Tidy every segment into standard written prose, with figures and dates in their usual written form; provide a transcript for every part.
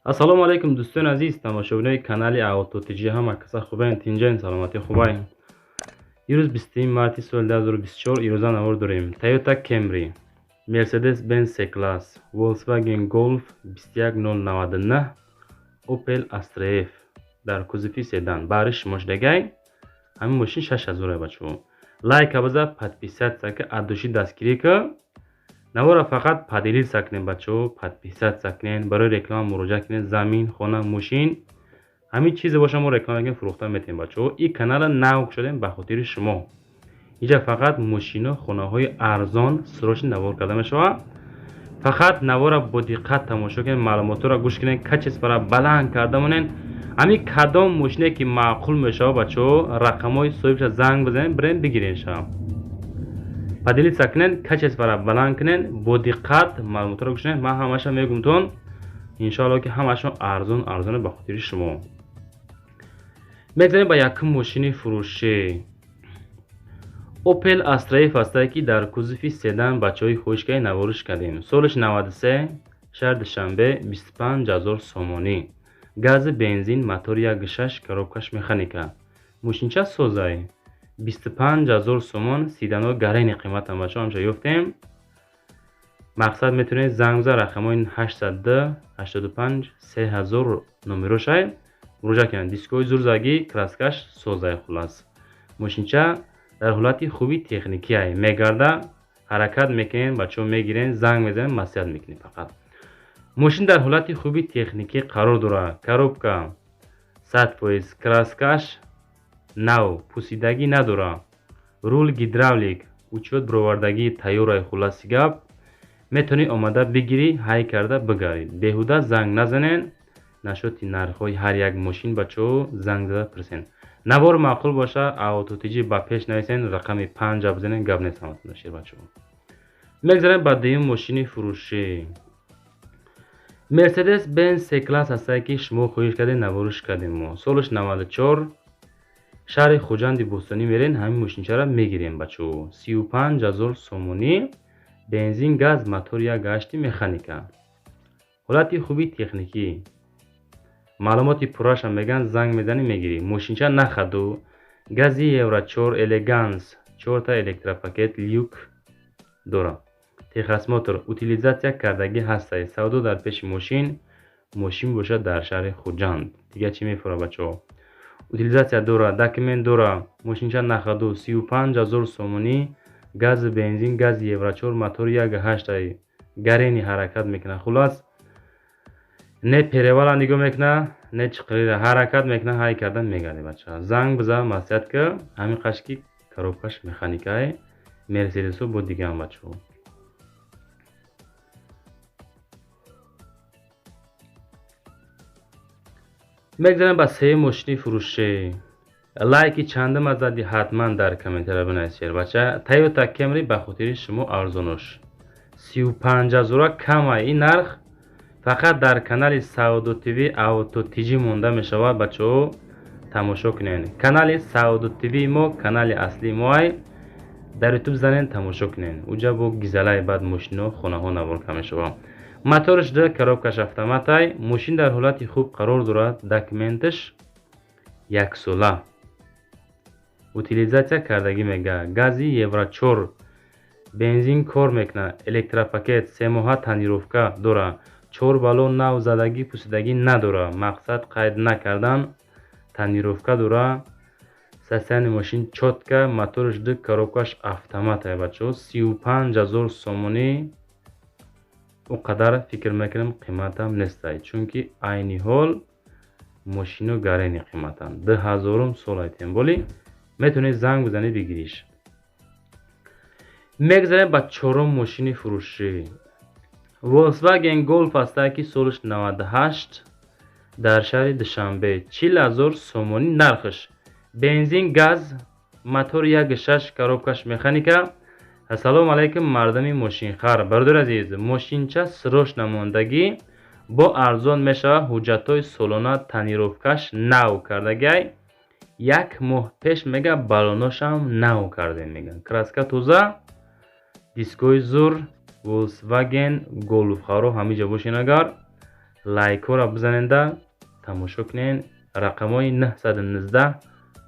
Ассалому алайкум дӯстони азиз, тамошобинои канали Авто ТЖ, ҳама каса хубаен, тинҷаен, саломатӣ хубаен. Ирӯз 20 марти соли 2024 ирӯза навор дорем. Toyota Camry, Mercedes-Benz C-Class, Volkswagen Golf 21099, Opel Astra F дар кузови седан. Баҳри шумо шудагай ҳамин мошин 6000 ай бачаҳо. Лайка биза, подписаться ка, аз души дастгирӣ ка. Навора фақат поделиться кунед бачаҳо, подписаться кунед, барои реклама муроҷиат кунед, замин, хона, мошин, ҳамин чизе боша мо реклама мекунем, фурӯхта метавонем бачаҳо. Ин канала нав шудем ба хотири шумо. Инҷа фақат мошино, хонаҳои арзон срочно навор карда мешавад. Фақат навора бо диққат тамошо кунед, маълумотҳоро гӯш кунед, качествора баланд карда монед. Ҳамин кадом мошине ки маъқул мешавад бачаҳо, рақамҳои соҳибша занг бизанед, бирем бигиренша. Поделиться кунед, качествора баланд кунед, бо диққат маълумотҳоро гӯш кунед. Ман ҳамаша мегӯмтон, иншоалло ки ҳамашон арзон арзоне ба хотири шумо. Мегзарем ба якум мошини фурӯшӣ. Opel Astra F ҳастае ки дар кузови седан бачаҳои хоҳиш кардем, навориш кардем. Солаш 93, шаҳри Душанбе, 25000 сомонӣ. Гази бензин, мотори 1.6, коробкаш механика. Мошинча созай. 25000 сомон, седано гарени қиматам бачаҳо ҳамша ёфтем. Мақсад метавонед занг бизанед рақамҳои 802 85 3000 номерошай муроҷиат кунед. Дискҳои зурзагӣ, краскаш созай хулас. Мошинча дар ҳолати хуби техникиай мегарда, ҳаракат мекунед, бачаҳо мегирен, занг мезанед, маслиҳат мекунед фақат. Мошин дар ҳолати хуби техникӣ қарор дорад. Коробка 100%, краскаш нав, пусидагӣ надорад. Рул гидравлик, учёт бировардагии тайёрай хуласи гап. Метавонӣ омада бигирӣ, ҳай карда бигарӣ. Беҳуда занг назанед, нашоти нархҳои ҳар як мошин бачаҳо занг зада пурсен. Навор маъқул боша, Авто ТЖ ба пеш нависен, рақами 5 бизанед, гап нест ҳаматон шер бачаҳо. Мегзарем ба дуюм мошини фурӯшӣ. Mercedes-Benz C-Class ҳастае ки шумо хоҳиш кардед, навориш кардем мо. Солаш 94, шаҳри Хуҷанди Бӯстонӣ мерен, ҳамин мошинчаро мегирем бачаҳо. 35000 сомонӣ, бензин, газ, мотор 1.8 механика. Ҳолати хуби техникӣ. Маълумоти пуррашам мегӯянд, занг мезанӣ мегирӣ. Мошинча нахаду, гази Евро 4 элеганс, 4та электропакет люк дорад. Техосмотр, утилизатсия кардагӣ ҳастае. Савдо дар пеши мошин, мошин бошад дар шаҳри Хуҷанд. Дигар чӣ мефурад бачаҳо? Утилизатсия дорад, документ дорад, мошинча нахаду, 35000 сомонӣ, гази бензин, гази Евро 4, мотори 1.8 гарени ҳаракат мекунад. Хулас, не перевала нигоҳ мекунад, не чиқирира, ҳаракат мекунад, ҳай кардан мегарди бачаҳо. Занг бизан, маслиҳат ка, ҳамин қашки коробкаш механикае, Мерседесо бо дигаам бачаҳо. Мегзарем ба сеюм мошини фурӯшӣ. Лайки чандум аз зади ҳатман дар комментария бинависед шер бача. Toyota Camry ба хотири шумо арзонош. 35000 камай ин нарх фақат дар канали Савдо ТВ Авто ТЖ монда мешавад бачаҳо, тамошо кунед. Канали Савдо ТВ мо канали аслии мо ай. Дар YouTube занед тамошо кунед. Уҷа бо гизалай баъд мошино, хонаҳо навор карда мешавад. Мотораш д, коробкаш автоматай, мошин дар ҳолати хуб қарор дорад, документаш яксола. Утилизатсия кардагӣ мега. Гази Евро 4, бензин кор мекунад, электропакет, семоҳа тонировка дорад, 4 баллон нав задагӣ, пусидагӣ надорад, мақсад қайд накардан, тонировка дорад, состояние мошин чётко, мотораш д, коробкаш автоматай бачаҳо, 35000 сомонӣ. О қадар фикр мекунем қиматам нестай, чунки айни ҳол мошино гарени қиматанд. 2000 сол айтем боли метавонед занг бизанед бигириш. Мегзарем ба чорум мошини фурӯшӣ. Volkswagen Golf ҳастае ки солаш 98, дар шаҳри Душанбе, 40000 сомонӣ нархаш. Бензин, газ, мотор 1.6, коробкаш механика. Ассалому алайкум мардами мошинхар. Бародари азиз, мошинча срош намондагӣ бо арзон мешавад, ҳуҷҷатҳои солона, тонировкаш нав кардагиай. Як моҳ пеш мега баллоношам нав кардем мега. Краска тоза, дискҳои зур, Volkswagen Golf харо ҳамиҷа бошен агар Лайкҳоро бизаненда, тамошо кунен. Рақамҳои 919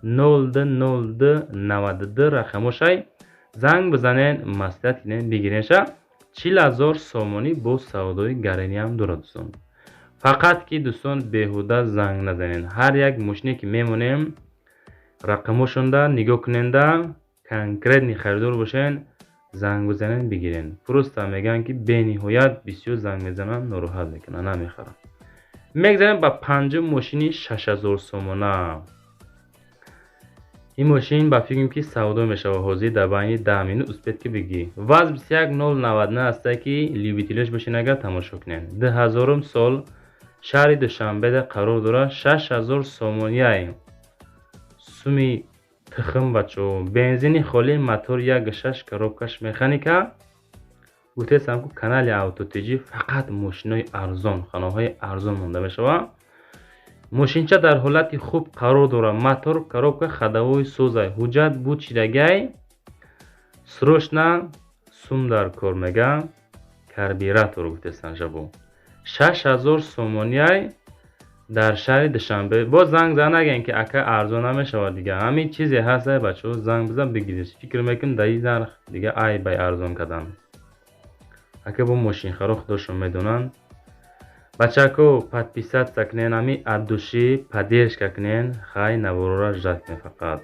02 02 92 рақамошай, занг бизанен, маслиҳат кунен, бигиренша. 40 000 сомонӣ бо савдои гарониам дорад, дӯстон. Фақат ки, дӯстон, беҳуда занг назанен. Ҳар як мошине ки мемонем, рақамошонда нигоҳ куненда, конкретный харидор бошен, занг бизанен, бигирен. Просто мегӯянд, ки бениҳоят бисёр занг мезананд, нороҳат мекунанд, намехаранд. Мегзарем ба панҷум мошини 6000 сомона. Ин мошин, ба фикрам, ки савдо мешавад ҳозир дар байни 10 минут, успеть ки бигӣ. ВАЗ 21099 ҳастае, ки любителёш бошен, агар тамошо кунен. 2000-ум сол, шаҳри Душанбеда қарор дорад. 6000 сомонияй, суми тухм, бачаҳо. Бензини холӣ, мотор 1,6, коробкаш механика. Гуфтесам, ку канали Автотиҷӣ фақат мошинои арзон, хонаҳои арзон монда мешавад. Мошинча дар ҳолати хуб қарор дорад, мотор, коробка, ходовой созай, ҳуҷҷат буд шидагай. Срочно сум дар кор, мега, карбюратор гуфтестан шабо. 6000 сомонияй, дар шаҳри Душанбе. Боз занг зан нагӯен, ки ака, арзон намешавад. Дига ҳамин чизе ҳаст, бачаҳо, занг бизан, бигиред. Фикр мекунем, дар ин нарх дига айбай арзон кардан. Ака, бо мошинхаро худошон медонанд. Бачако, подписаться кунен, ҳами от души поддержка кунен. Хай, наворора ждать кунен фақат.